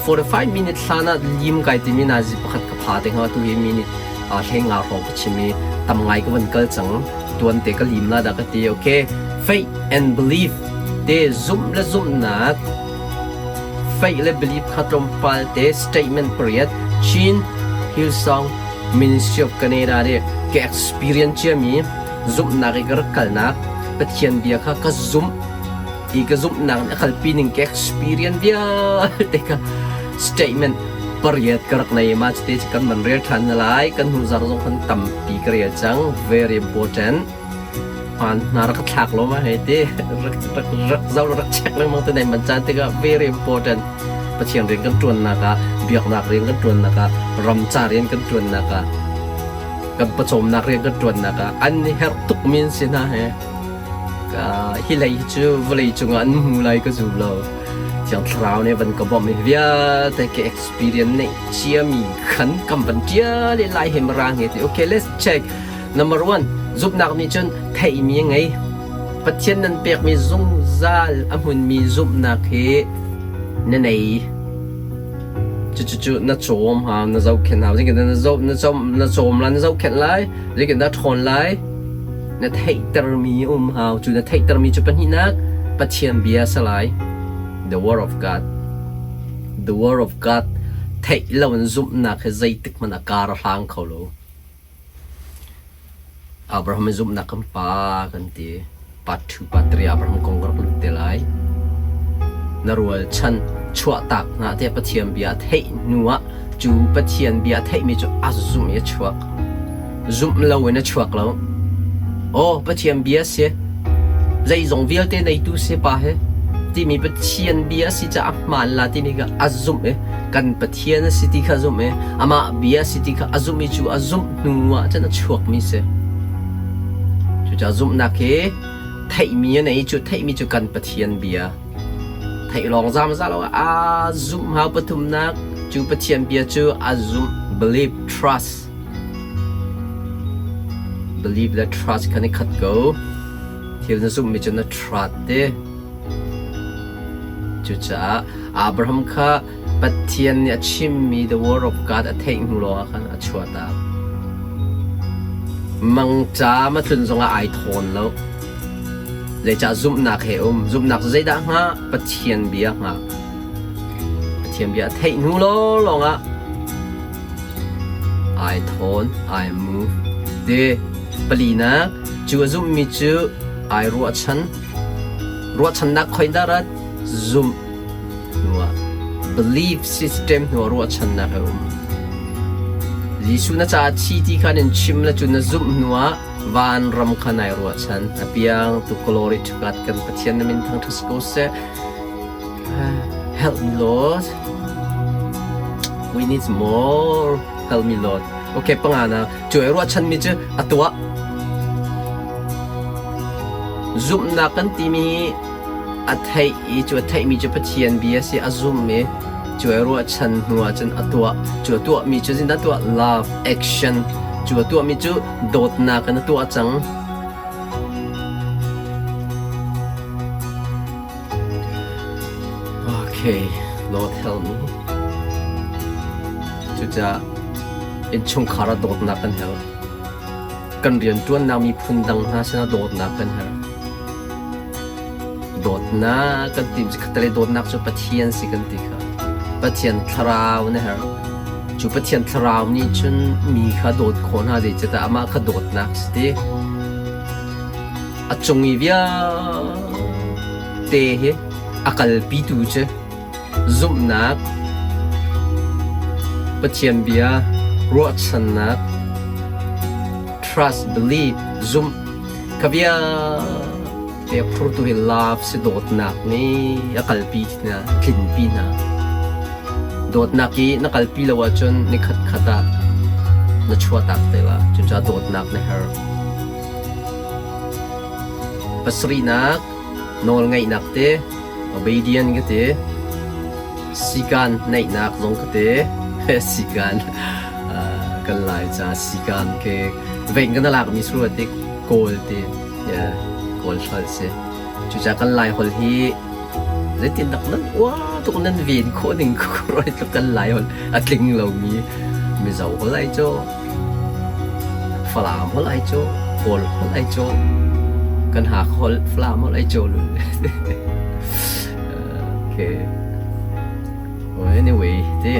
45 minute hlan ah lim kai timi nazi pakhat ka pha te hnga tu hi minute hlei nga hrawng ka chim i tam ngai ka van kal cang. Tuan te ka lim la dah ka ti. Okay, faith and belief te zumh le zumhnak faith le belief kha tlawmpal te statement pariat Chin Hillsong Ministry of Canada nih ka experience ciami zumhnak i ka rak kalnak Pathian bia kha ka zumh i ka zumhnak nih a kalpi ning ka experience vialte kha statement pariat ka rak nei ma cite kan man rel ṭhan na lai kan hnu zar zong khan tampi ka rel cang very important hmaan hna rak thlak lo ma hei ti rak rak rak zau rak check lengmang te nei man caan tikah very important Pathian rian kan ṭuannak ah biaknak rian kan ṭuannak ah ramca rian kan ṭuannak ah kan pawcawmnak rian kan ṭuannak ah an i herh tuk mi an si hna he hi lei hi cu vawlei cungah an hmu lai ka zum lo. Thiang Thlarau nih van ka bawmh i vialte ka experience neih ciami khan kam van ṭial i lai he mirang he ti okay let's check number one zumhnak nih cun theihmi a ngei Pathian nan pekmi zungzal a hmunmi zumhnak hi na nei cucu na cawm ha na zohkhenh hau zeitin na zoh na cawm na cawm la na zohkhenh lai zeitin dah ṭhawn lai na theihtermi um hau cu na theihtermi cu pahnihnak Pathian bia si lai the word of God the word of God theih lo in zumhnak hi zeitik hmanh a kar a hlang kho lo Abraham i zumhnak kan pa kan ti part 2 part 3 Abraham kong ka rak lut te lai na rualchan chuahtak hna tiah Pathian bia theih hnu ah cu Pathian bia theihmi cu a zumh i a chuak Zumh loin a chuak lo. Aw, Pathian bia si. Zeizong vialte neitu si pa he timi Pathian bia si caah a hmaan la timi kha a zumh i kan Pathian a si ti kha a zumh i amah bia a si ti kha a zumh i cu a zumh hnu ah cun a chuakmi si. Cucaah zumhnak hi theihmi a nei cu theihmi cu kan Pathian bia. Theih lawng zamza lo ah a zumh hau pathumnak cu Pathian bia cu a zumh believe trust Believe le trust kha ni khat ko. Thil na zumhmi cu na trust te. Cucaah Abraham kha Pathian nih a chimmi the word of God a theih hnu lawngah khan a chuahtak. Mangṭam a tlun zongah ai thawn lo. Zeicah zumhnak he um? Zumhnak cu zeidah hnga? Pathian bia hnga. Pathian bia a theih hnu lawnglawng ah Ai thawn, ai mu. Ti palinak, cu a zumhmi cu ai ruahchan. Ruahchannak khoi dah rat? Zumh hnuah. Belief system hnuah ruahchannak a um. Jesuh na caah thi ti kha nan chim le cu na zumh hnuah vanram kha nai ruahchan. A piang tu glory to God kan Pathian na min thangṭhat si ko seh. Help me Lord. We need more. Help me Lord. Okay, panga na cu ai ruahchanmi cu a tuah. Zumhnak kan timi a theih i cu a theihmi cu Pathian bia si a zum i cu ai ruahchan hnu ah cun a tuah. Cu a tuahmi cu zindah tuah love action. Cu a tuahmi cu dawtnak in a tuah cang. Okay, Lord help me. Cucaah innchungkhar ah dawtnak kan herh. Kan rianṭuannak miphun dang hna sinah dawtnak kan herh. Dawtnak kan ti khatalei dawtnak cu Pathian si kan ti kha. Pathian thlarau na herh. Cu Pathian thlarau nih cun mi kha dawt khawh hna zeicahtiah amah kha dawtnak si ti. A cung i vialte hi a kalpitu cu zumhnak, Pathian bia, ruahchannak, trust, belief, zumh kha vialte a phurtu hi love si dawtnak nih a kalpi hna, a tlinpi hna. Dawtnak i na kalpi lo ahcun nikhat khat ah na chuahtak te la. Cucaah dawtnak na herh. Pasarihnak nawlngaihnak te, obedient ka ti, sikaan neihnak zong ka ti, sikaan kan lai ca sikaan ke vein kan lak mi suru te kawl ti kawl holh si. Cucaah kan lai holh hi Zeitindak nan uar tuk nan ven khawh ning khuaruah tluk kan lai holh a tling lomi Mizo holh ai cu Falam holh ai cu Kawl holh ai cu kan Hakha holh Falam holh ai cu lun. Okay. Well, anyway, ti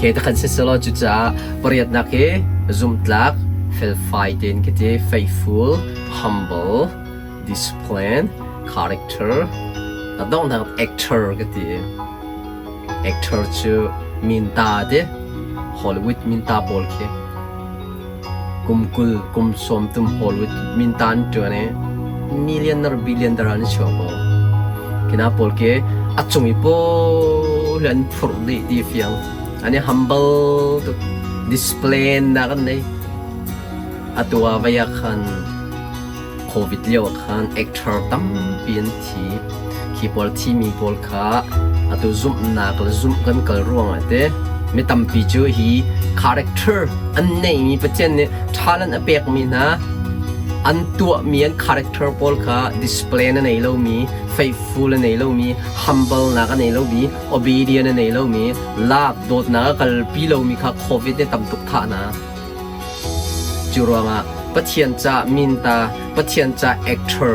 ke ta kan si selaw cucaah pariatnak hi zumhtlak felfai tein ka ti faithful humble discipline, character, a donghnak actor ka ti. Actor cu minta ti Hollywood minta pawl khi kum 20 kum 30 Hollywood minta an ṭuan i millionaire billionaire an chuak ko. Kina pawl khi a cung i pawl an phurh dih ti fiang. An i humble tuk. Discipline nak an nei. Atu ah vai ah khan Covid lio ah khan actor tampi an thi. Khi pawl thimi pawl kha atu zumhnak le zumh kan kal ruangah te mi tampi cu hi character an neimi Pathian nih talent a pekmi hna an tuahmi an character pawl kha display a nei lomi, faithful a nei lomi, humble nak a nei lomi, obedient a nei lomi, love dawtnak a kalpi lomi kha Covid nih tam tuk thah hna. Cu ruangah Pathian ca minta, Pathian ca actor,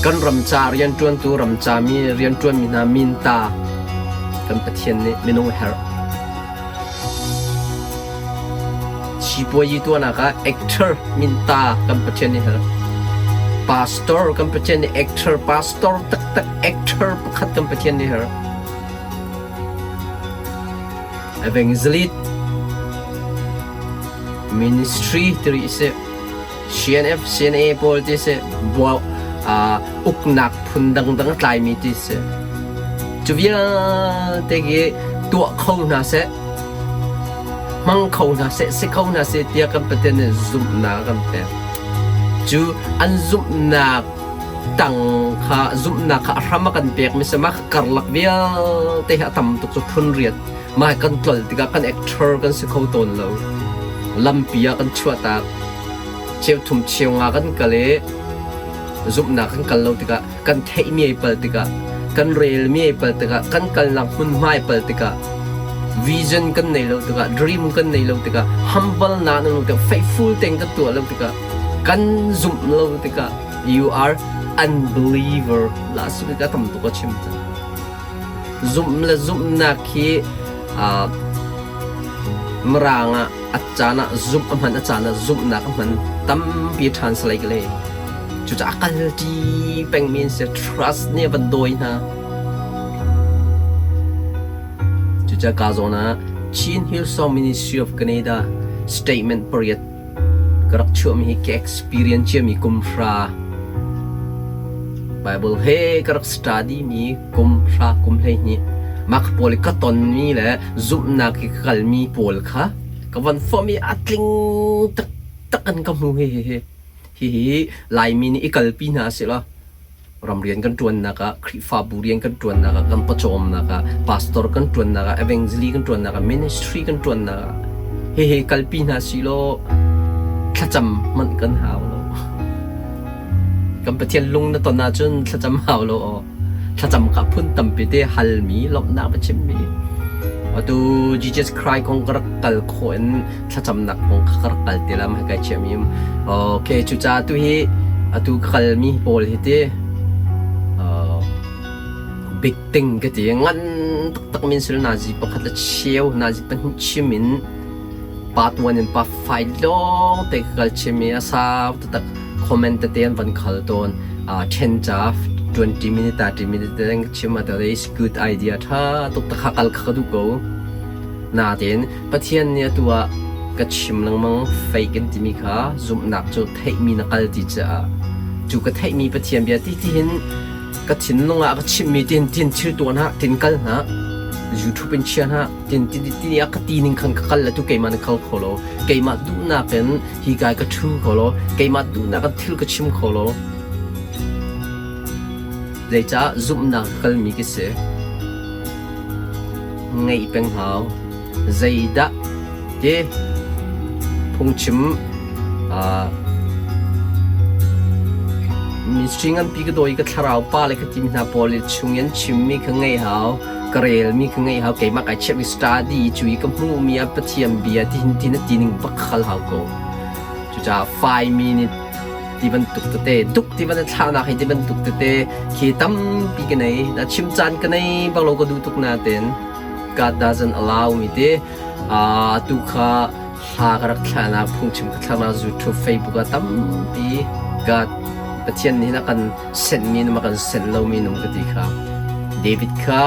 kan ram ca rianṭuantu ram ca mi rianṭuanmi hna minta kan Pathian nih minung a herh. Sipuayi tuahnak ah actor minta kan Pathian nih herh. Pastor kan Pathian nih actor, pastor taktak actor pakhat kan Pathian nih herh. Evangelist Ministry ti rih sih. CNF, CNA pawl ti si. Uknak phun dangdang a tlaimi ti si. Cu vialte khi tuah kho hna seh, hmang kho hna seh, si kho hna seh tiah kan Pathian nih zumhnak a kan pek. Cu an zumhnak tang kha zumhnak kha a hram a kan pekmi si mah karlak vialte hi a tam tuk cu phun riat mah kan tlol tikah kan actor kan si kho tawn lo lampi ah kan chuahtak cheuthum cheunga kan kal i zumhnak kan kal lo tikah kan theihmi ai pal tikah kan relmi ai pal tikah kan kalnak hmunhma ai pal tikah vision kan nei lo tikah dream kan nei lo tikah humble na nan lo tikah faithful tein kan tuah lo tikah kan zumh lo tikah you are unbeliever last week a tam tuk a chim cang zumh le zumhnak hi mirang ah a caan ah zumh a hman a caan ah zumhnak a hman tampi translate le cucaah kal ṭi pengmi an si trust nih a van dawi hna cucaah ka zawn ah Chin Hillsong Ministry of Canada statement pariat Ka rak chuahmi hi ka experience ciami kum hra Bible he ka rak study mi kum hra kum 12 mah ka pawl i ka tonmi le zumhnak i ka kalmi pawl kha ka van fawm i a tling taktak in ka hmu hi hi hihi Laimi nih i kalpi hna sih law Ramrian kan ṭuannak ah, Khrihfabu rian kan ṭuannak ah, kan pawcawmnak ah, pastor kan ṭuannak ah, evangeli kan ṭuannak ah, ministry kan ṭuannak ah hihi kalpi hna silaw thlacam hmanh kan hau lo. Kan Pathian lung na ton ahcun thlacam hau lo aw. Thlacam kha phun tampi te halmi, lawmhnak va chimmi. Atu Jesus Christ kong ka rak kal khawh in thlacamnak kong kha ka rak kal te la ma kai chiami um. Okay, cucaah tu hi atu ka kalmi pawl hi ti big thing ka ti ngan taktak min sil nazi pakhat le cheu nazi pahnih chim in part 1 in part 5 lawng te ka kal chim i a sau taktak comment tete an van khal tawn 10 ca 20 minute 30 minute te chim a is good idea tha tuk takha kal kha ka duh ko Nain Pathian nih atu ah ka chim lengmang fake an timi kha zumhnak cu theihmi na kal ti caah cu ka theihmi Pathian bia ti tihin ka thinlung ah ka chimmi tin tin thil tuah hna tin kal hna YouTube in chia hna tin tin tin a ka ti ning khan ka kal le tu keimah na kal kho lo keimah duhnak in hi kai ka thu kho lo keimah duhnak in thil ka chim kho lo zeicah zumhnak ka kalmi ka si Ngeih peng hau. Zeidah ti phungchim Ministry nganpi ka dawi ka thlarau pa le ka ti mi hna pawl i chung in chimmi kha ngaih hau, ka relmi kha ngaih hau, keimah kai chiahmi study cu i ka hmuhmi ah Pathian bia ti hin ti na ti ning bak khal hau ko. Cucaah 5 minute ti bantuk tete, duk ti ban thlahnak hi ti bantuk tete khi tampi ka nei. Na chim caan ka nei bak lo ka duh tuk nain God doesn't allow me te. Atu kha hla ka rak thlahnak phungchim ka thlaknak YouTube, Facebook ah tampi God Pathian nih a kan senhmi num a kan senh lomi num ka ti kha. David kha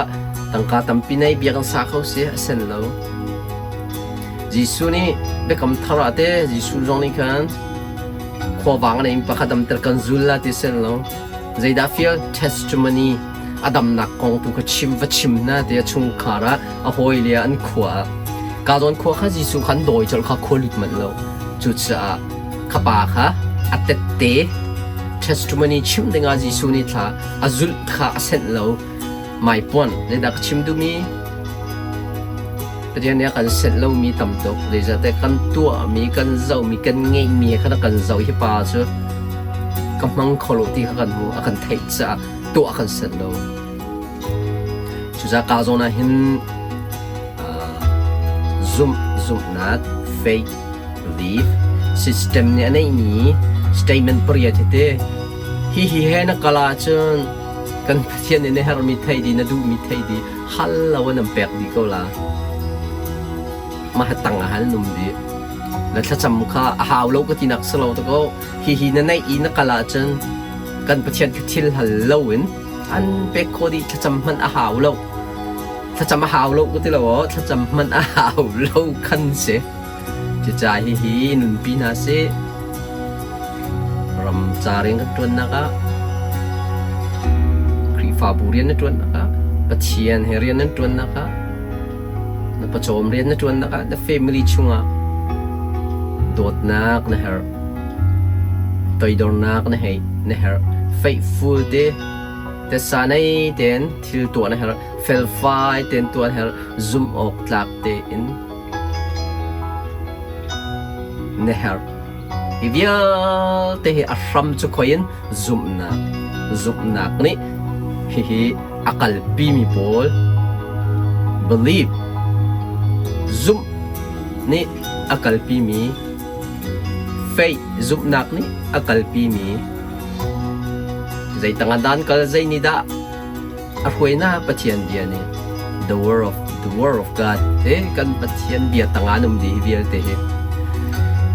tangka tampi nei bia kan sa kho si a sen lo. Jesuh nih biakam thar ah te Jesuh zong nih khan khuavang a nei pakhat damter kan zul la ti sen lo. Zeidah fial testimony a damnak kong tu kha chim va chim hna ti a chungkhar ah a hawile ah an khua ah ka zawn khua kha Jesuh khan dawi colh kha khua lut manh lo. Cucaah kha pa kha a tette testimony chim dingah Jesuh nih thla a zulh kha a senh lo. My point zeidah ka chim duhmi Pathian nih a kan senh lomi tam tuk. Zeicahtiah kan tuahmi, kan zohmi, kan ngeihmi kha kan zoh hi pa cu ka hmang kho lo ti kha kan hmu, a kan theih caah tuah a kan senh lo. Cucaah ka zawn ah hin zumh, zumhnak, faith, belief system nih a neihmi statement pariat hi te hihi he na kal ahcun kan Pathian nih na herhmi theih dih, na duhmi theih dih, hal lo in an pek dih ko la. Mah tang ah hal num dih. Na thlacam kha a hau lo ka tinak si lo ta ko. Hihi na neih i na kal ahcun kan Pathian kha thil hal lo in an pek khawh dih thlacam hmanh a hau lo. Thlacam a hau lo ka ti lo aw, thlacam hmanh a hau lo khan si. Cucaah hihi nunpi hna sih. Ram ca rian kan ṭuannak ah, Khrihfabu rian na ṭuannak ah, Pathian he rian nan ṭuannak ah, na pawcawm rian na ṭuannak ah, na family chungah dawtnak na herh, toidornak na hei na herh, faithful te tesa nei tein thil tuah na herh, felfai tein tuah na herh, zumh awk tlak tein na herh. Hi vialte hi a hram cu khoi in zumhnak, zumhnak nih hihi a kalpimi pawl belief, zumh nih a kalpimi, faith, zumhnak nih a kalpimi, zei tangah dan kal zei nih dah a hruainak Pathian bia nih the word of God he kan Pathian bia tangah an um dih hi vialte hi.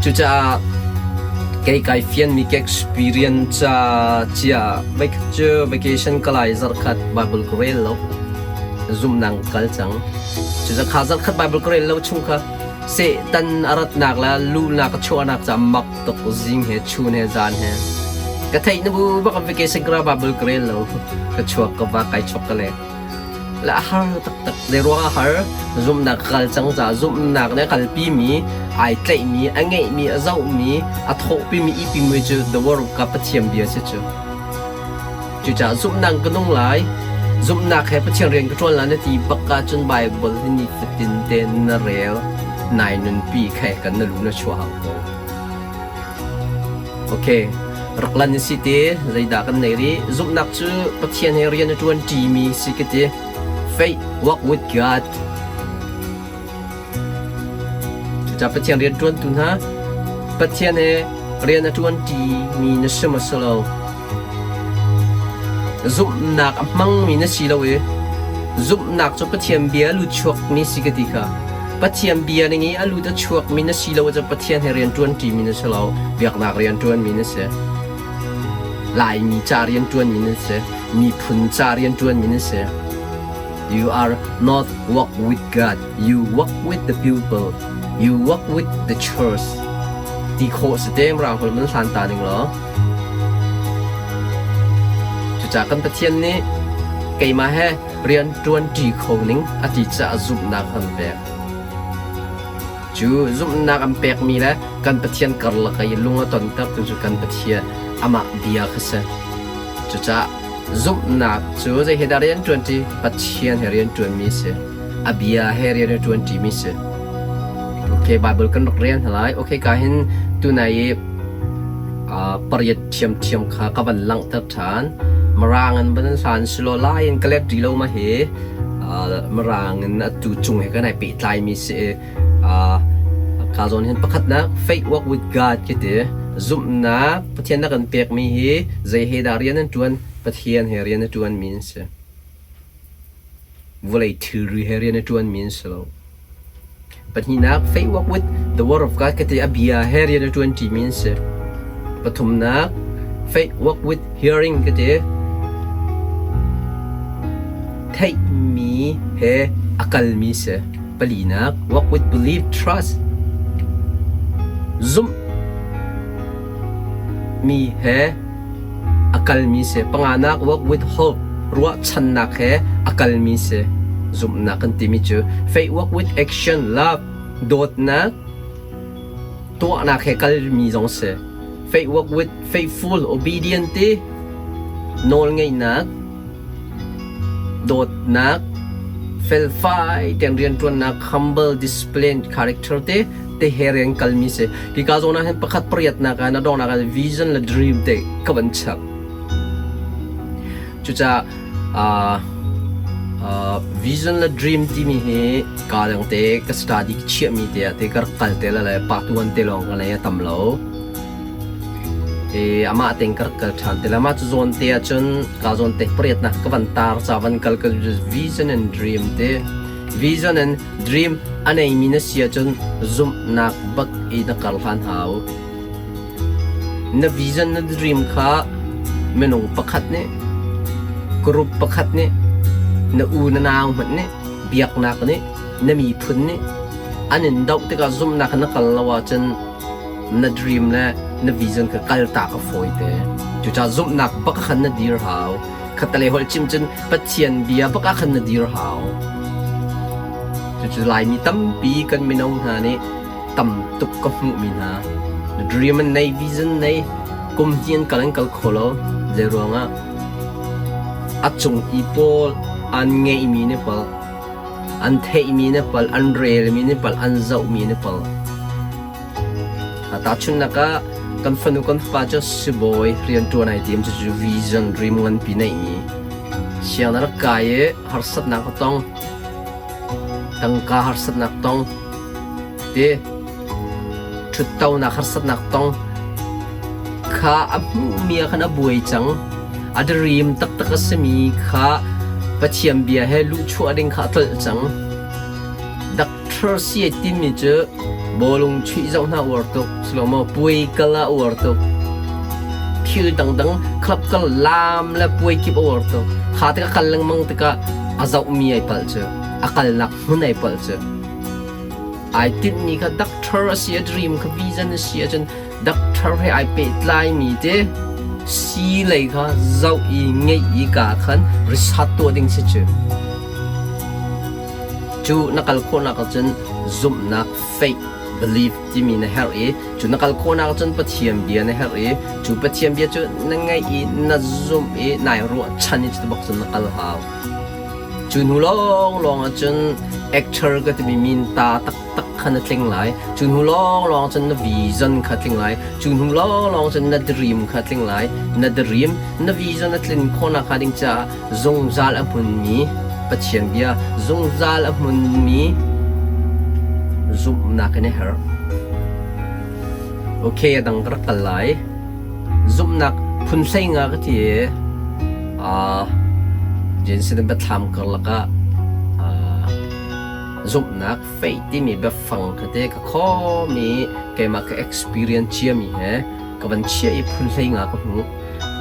Cucaah kei kai fianmi ka experience ca cia voikhat cu vacation ka lai zarhkhat Bible ka rel lo zumnak kal cang. Cucaah kha zarhkhat Bible ka rel lo chung kha Satan a ratnak le luhnak a chuahnak ca mak tuk zing he chun he zan he ka theih na bu bak vacation ka ra Bible ka rel lo ka chuak ka vak kai chok ka lek le a har taktak le ruang a har zumhnak kal cang ca zumhnak ne kalpi mi ai tlaih mi a ngeih mi a zoh mi a thawhpi mi ipi mi cu the word of God Pathian bia si cu. Cucaah zumhnak ka nung lai, zumhnak he Pathian rian ka ṭuan lai na ti bak ahcun Baibal hi nifatin te na rel, nai nunpi kha kan na lu na chuah hau ko. Okay, rak lan si te, zeidah kan nei rih? Zumhnak cu Pathian he rian a ṭuan ṭimi si ka ti. Faith walk with God. Cucaah Pathian rianṭuantu hna, Pathian he rian a ṭuanṭimi na si maw si lo? Zumhnak a hmangmi na si lo i zumhnak cu Pathian bia a lut chuakmi si ka ti kha. Pathian bia ning i a lut a chuakmi na si lo ahcun Pathian he rian ṭuanṭimi na si lo, biaknak rian ṭuanmi na si. Laimi ca rian ṭuanmi na si, miphun ca rian ṭuanmi na si. You are not walk with God. You walk with the people. You walk with the church. Ti khawh si te mrang hol man hlan ta ning law. Cucaah kan Pathian nih keimah he rian ṭuan ṭi kho ning a ti caah zumhnak an pek. Cu zumhnak an pekmi le kan Pathian karlak i lung a tontertu cu kan Pathian amah bia kha si. Cucaah zumhnak cu zei he dah rian ṭuanṭi? Pathian he rian ṭuanmi a si. A bia he rian a ṭuanṭimi a si. Okay, Bible kan rak rel hna lai. Okay, ka hin tunai i Pariat ṭhiamṭhiam kha ka van langhter ṭhan. Mirang in van hlan silo lai in ka let rih lo ma hi. Mirang in atu cung he kan ai pehtlaimi si i ka zawn hin pakhatnak faith walk with God khi ti. Zumhnak Pathian na kan pekmi hi zei he dah rian an ṭuan? Pathian he rian a ṭuanmi an si. Vawlei thilri he rian a ṭuanmi an si lo. Pahnihnak, faith walk with the word of God kati a bia he rian a ṭuan ṭimi an si. Pathumnak, faith walk with hearing kati theihmi he a kalmi si. Palinak, walk with belief, trust. Zumh mi he a kalmi si. Panganak, walk with hope, ruahchannak he a kalmi si. Zumhnak kan timi cu faith walk with action, love, dawtnak, tuahnak he kalmi zong si. Faith walk with faithful, obedient ti nawlngeihnak, dawtnak, felfai tein rianṭuannak, humble, disciplined character te te he rian kalmi si. Hika zawn ah hin pakhat pariatnak ah na donghnak ah vision le dream te ka van chap. Cucaah uh, uh, vision le dream timi hi ka dang te ka study chiahmi te ah te ka rak kal te la le pa tuan te lawng ka nei a tam lo. I amah tein ka rak kal ṭhan te le mah cu zawn te ahcun ka zawn te pariatnak ka van tar ca van kal ka vision and dream te vision and dream a neimi na si ahcun zumhnak bak i na kar hlan hau. Na vision na dream kha minung pakhat nih group pakhat nih na u na nau hmanh nih biaknak nih na miphun nih an in doh tikah zumhnak na kal lo ahcun na dream le na vision kha kaltak a fawi te. Cucaah zumhnak bak khan na dir hau. Khatalei holh chim cun Pathian bia bak ah khan na dir hau. Cucu Laimi tampi kan mino hna nih tam tuk ka hmuhmi hna. Na dream an nei, vision nei, kum hnih an kal an kal kho lo. Zei ruangah? A cung i pawl an ngeihmi nih pal, an theihmi nih pal, an relmi nih pal, an zohmi nih pal. Tahchunhnak ah, kan fanu kan fapa cu sibawi rianṭuan ai tim cucu vision dream nganpi neihmi sianginn a rak kai i harsatnak a tong tangka harsatnak tong ti ṭhuttonak harsatnak tong kha a hmuhmi ah khan a buai cang a dream taktak a simi kha Pathian bia he luhchuah ding kha a tlolh cang Doctor si timi cu bawlung chuih zoh hna uar tuk silomaw puai kal ah uar tuk thil dangdang club kal laam le puai kip a uar tuk kha tikah kal lengmang tikah a zohmi ai palh cu a kalnak hmun ai palh cu ai tinhmi kha doctor a si a dream kha vision a si ahcun doctor he ai pehtlaimi te si lei kha zoh i ngeih i ka khan research tuah ding si cu Cu na kal khawhnak ahcun zumhnak faith belief timi na herh i cu na kal khawhnak ahcun Pathian bia na herh i cu Pathian bia cu na ngaih i na zumh i nai ruahchan i cu bak cun na kal hau. Cu hnu lawnglawng ahcun actor ka timi min ta taktak kha na tling lai. Cu hnu lawnglawng cun na vision kha tling lai. Cu hnu lawnglawng cun na dream kha tling lai. Na dream, na vision a tlin khawhnak hnga ding caah zungzal a hmunmi Pathian bia zungzal a hmunmi zumhnak in a herh. Okay, a dang ka rak kal lai. Zumhnak phun hlei nga ka ti i Jensen biathlam karlak ah zumhnak faith timi biafang kha te ka khawm i keimah ka experience ciami he ka van chiah i phun hlei nga ka hmuh.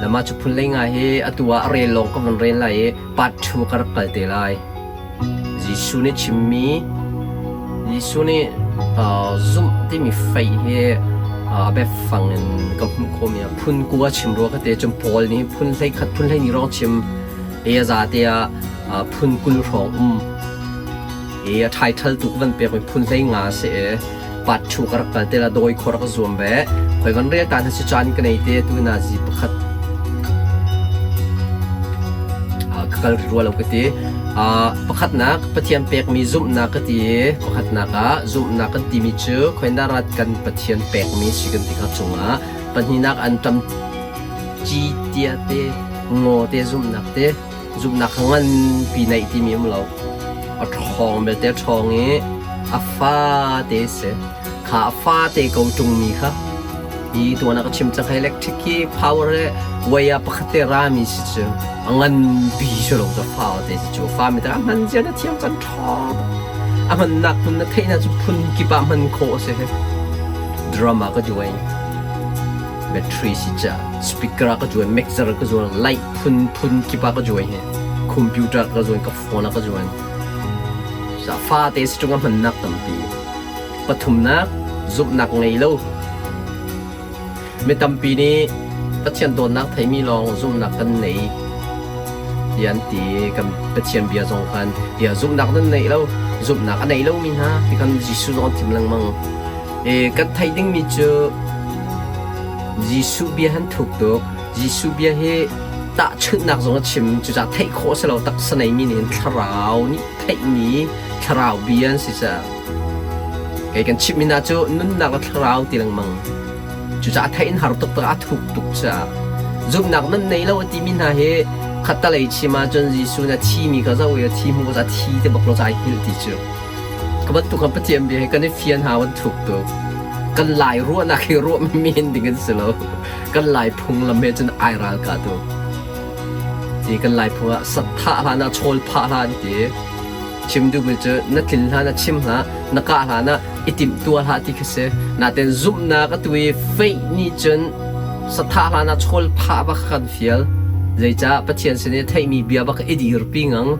Le mah cu phun lei nga hi atu ah a rel lawng ka van rel lai i part 2 ka rak kal te lai. Jesuh nih chimmi Jesuh nih zumh timi faith hi a biafang in ka hmuh khawhmi ah phun kua chim rua ka te cun Paul nih phun hlei khat phun hlei ni rong chim e a za te ah phun 20 hrawng um i a title tu ka van pekmi phun hlei nga a si i part 2 ka rak kal te la dawi khor ka zuam ve khoi van rel ta na si caan ka nei te tu na zi pakhat ka kal rua lo ka ti pakhatnak Pathian pekmi zumhnak ka ti pakhatnak ah zumhnak kan timi cu khoina rat kan Pathian pekmi si kan ti kha cungah. Pahnihnak anṭam ci tia te ngaw te zumhnak te zumhnak kha nganpi neih timi um lo. A ṭhawng belte a ṭhawng i a fate si. Kha a fate ko ṭungmi kha hi tuan ah ka chim cang electric hi power le wire pakhat te rami si cu a nganpi si lo cu fate si cu fa mi tak a hman zia na thiam cang ṭhawng a hmannak hmun na theihnak cu phun kip ah hman khawh a si drum ah ka juai battery si ca speaker ah ka juai mixer ka zual light phun phun kip ah ka juai hi computer ka zuan ka phone ah ka zuan fate si ṭung a hmannak tampi Pathumnak, zumhnak ngei lo. Mi tampi nih Pathian dawtnak theimi lawng zumhnak kan nei ti an ti. Kan Pathian bia zong khan bia zumhnak nan neih lo, zumhnak a nei lomi hna ti khan Jesuh zong an thim lengmang. E, kan theih dingmi cu Jesuh bia han thuk tuk. Jesuh bia hi tahchunhnak zong a chim. Cucaah theih khawh a si lo. Taksa neimi nih hin thlarau nih theihmi thlarau bia an si caah kei kan chimhmi hna cu nunnak le thlarau ti lengmang. Cucaah theih in har tuk tikah a thuk tuk caah zumhnak nan nei lo a timi hna hi khattalei chim ahcun Jesuh na thimi kha zoh i a thi hmu ka thi te bak lo ca ai hngilh ti cu. Ka bantuk kan Pathian bia hi kan i fian hau an thuk tuk. Kan lai ruahnak hi ruah men ding an si lo. Kan lai phunglam he cun ai ral ka tuk. Ti kan lai phung ah sathah hlan ah chawl phah hlah an ti. Chim duhmi cu na tlin hlan ah chim hlah, na kah hlan ah i timhtuah hlah ti khi si. Natin zumhnak atu i faith nih cun sathah hlan ah chawl phah bak kan fial. Zeicah Pathian sin i theihmi bia bak i dirpi ngang,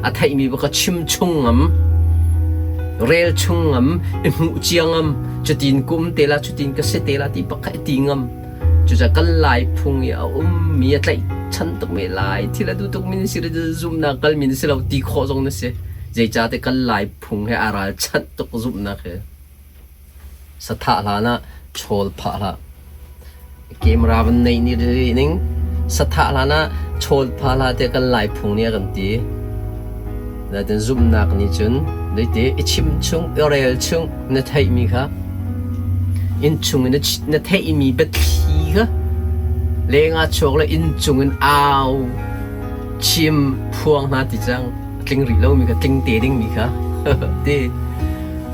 a theihmi bak chim chung ngam, rel chung ngam, i hmuh cia ngam, cutin kum te la cutin ka si te la ti bak kha i ti ngam. Cucaah kan Lai phung i a ummi a tlaihchan tukmi Lai thil a duh tukmi na si le zumhnak kalmi na si lo ti khawh zong na si. Zeicahtiah kan Lai phung he aa ralchanh tuk zumhnak hi. Sathah hlan ah chawl phah hlah. Camera van neih ni ning sathah hlan ah chawl phah hlah tiah kan Lai phung nih a kan ti. Natin zumhnak nih cun deite i chim chung i rel chung na theihmi kha innchung in na theihmi biathli kha lengah chuak le innchung in au chim phuang hna ti cang tling rih lomi kha tling te dingmi kha ti.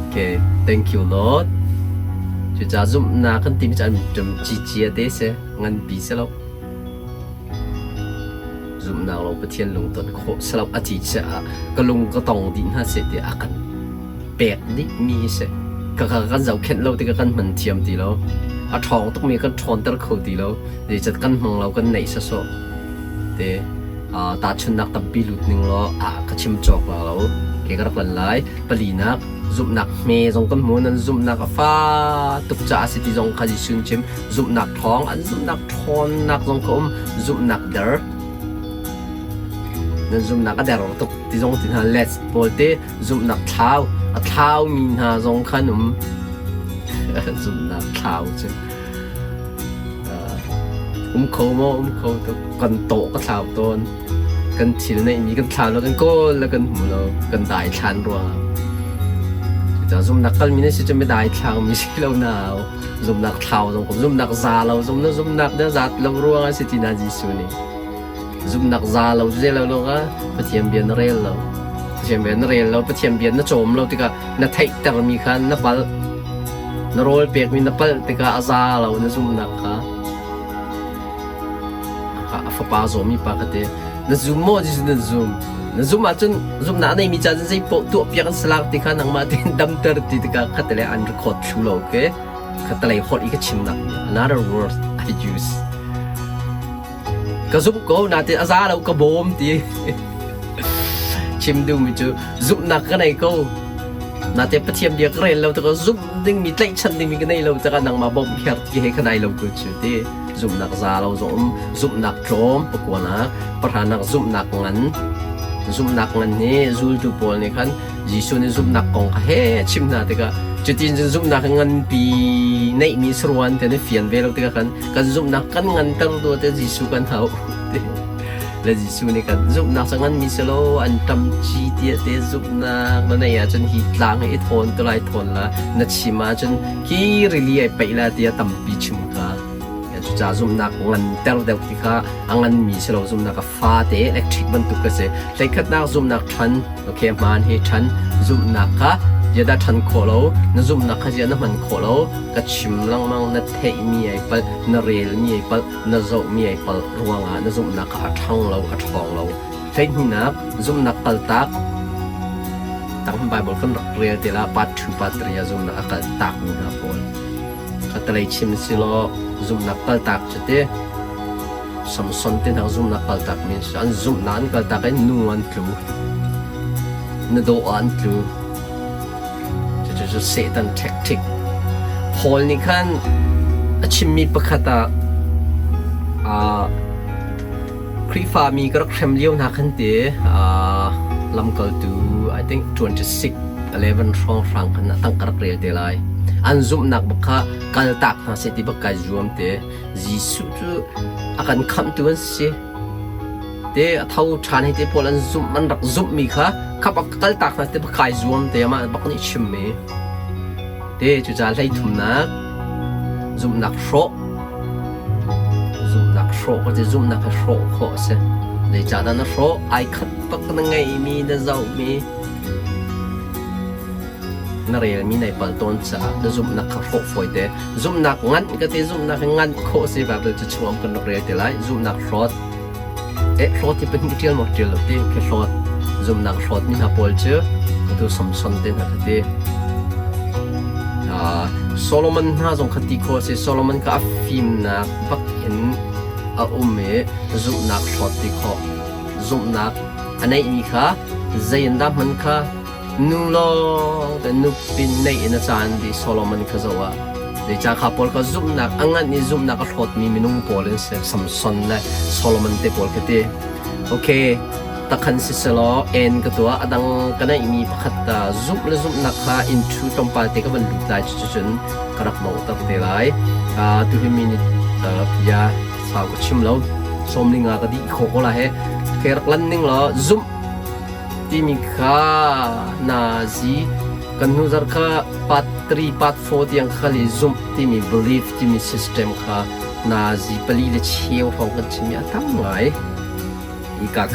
Okay, thank you Lord. Cucaah zumhnak kan timi cu an cicia te si nganpi si lo. Zumhnak lawng Pathian lungton khawh si lo a ti caah ka lung ka tong dih hna seh tiah a kan pek dih mi hi si. Ka kan zohkhenh lo tikah kan hman thiam ti lo. A ṭhawng tukmi kan ṭhawnter kho ti lo. Zeicah kan hmang lo kan neih sawsawh. Te tahchunhnak tampi lut ning law ka chim cawk la lo. Ke ka rak lan lai. Palinak zumhnak hme zong kan hmu nan zumhnak a fa tuk caah si ti zong kha Jesuh chim. Zumhnak ṭhawng an zumhnak ṭhawnnak zong kha um zumhnak der nan zumhnak a der tuk ti zong ti hna let's pawl te zumhnak thlau a thlaumi hna zong khan um zumhnak thlau cu um kho maw um kho tuk kan tawh ka thlau tawn kan thil neihmi kan thlau lo kan kawl le kan hmu lo kan dai thlan ruangah cucaah zumhnak kalmi na si cu mi dai thlangmi si lo nau zumhnak thlau zong kum zumhnak za lo zumhnak zumhnak na zat lo ruangah si ti na Jesuh nih zumhnak za lo cu zei lo lo ka Pathian bia na rel lo Pathian bia na rel lo Pathian bia na cawm lo tikah na theihtermi kha na palh na rawl pekmi na palh tikah a za lo na zumhnak kha a fapa zawmi pa kha te na zum maw Jesuh na zum na zum ahcun zumhnak a neimi ca cun zei paoh tuah piak an si lak ti kha nangmah tein damter ti tikah khatalei an record thlu lo okay khatalei holh i ka chimnak another word I use ka zumh ko natin a za lo ka bawm ti chim duhmi cu zumhnak ka nei ko nate Pathian bia ka rel lo tikah zumh dingmi tlaihchan dingmi ka nei lo tikah nangmah bawmh kher ti he ka nai lo ko cu ti zumhnak za lo zong um zumhnak tlawm pakuanak pahranak zumhnak ngan zumhnak ngan hi zultu pawl nih khan Jesuh nih zumhnak kong kha he chim hna tikah cutin cun zumhnak nganpi neihmi saruan te nih fian ve lo tikah khan kan zumhnak kan nganter tu te Jesuh kan hau le Jesuh nih kan zumhnak cu nganmi si lo an ṭam ci tiah te zumhnak na neih ahcun hi tlang hi i thawn tu lai thawn la na chim ahcun khi rili ai peih la tiah tampi chim kha. Cucaah zumhnak nganter deuh ti kha a nganmi si lo, zumhnak a fate electric bantuk ka si. Hleikhatnak zumhnak ṭhan, okay, hmaan hi ṭhan, zumhnak kha ziadah ṭhan khawh lo, na zumhnak kha ziah na hman khawh lo, ka chim lengmang, na theihmi ai palh, na relmi ai palh, na zohmi ai palh ruangah na zumhnak kha a ṭhang lo, a ṭhawng lo. Hleihnihnak, zumhnak kaltak. Tang Bible kan rak rel te la, part 2, part 3 ah zumhnak a kaltakmi hna pawl. Khatalei chim si law zumhnak kaltak cu ti Samson te hna zumhnak kaltak mi an si. An zumhnak an kaltak i nu an tlu. Na dawh ah an tlu. Cucu cu Satan tactic. Paul nih khan a chimmi pakhat ah Khrihfami ka rak hrem lio hna khan ti lamkaltu I think 26 11 hrawnghrang khan a tang ka rak rel te lai. An zumhnak bak kha kaltak hna seh ti bak kai zuam te. Jesuh cu a kan khamhtu an si. Te a tho ṭhan hei te pawl an zumh an rak zumhmi kha kha bak kaltak hna te bak kai zuam te amah bak nih chimmi. Te cucaah hleithumnak zumhnak hrawh zumhnak hrawh ka ti zumhnak hi hrawh khawh a si. Zeicahdah na hrawh? Ai khat bak na ngeihmi na zohmi na relmi nai palh tawn caah na zumhnak kha hrawh fawi te. Zumhnak nganh ka ti zumhnak hi nganh khawh a si Bible cu chungam kan rak rel te lai. Zumhnak hlawt Eh, hlawt hi pahnih ṭial maw ṭial lo ti khi hlawt zumnak hlawt mi hna pawl cu atu Samson te hna kha ti. Solomon hna zong kha ti khawh a si. Solomon kha a fimnak bak in a um i zumhnak hlawt ti khawh. Zumhnak a neihmi kha zei in dah hman kha Nu lawng te nupi neih in a caan dih Solomon kha zoh ah zeicah kha pawl kha zumhnak a nganh i zumhnak a hlawtmi minung pawl an si Samson le Solomon te pawl ka ti. Okay, takhan siselaw en ka tuah a dang ka neihmi pakhat ta zumh le zumhnak kha in thu tlawmpal te ka van lut lai cucun ka rak donghter te lai. Tu hi minute ya sau ka chim lo. 15 ka dih khawh ko la he. Okay, rak lan ning law zumh timi kha nazi kan hnu zarh kha part 3 part 4 tiang kha li zumh timi belief timi system kha nazi pali le cheu hrawng kan chimmi a tam ngai. Hika kha.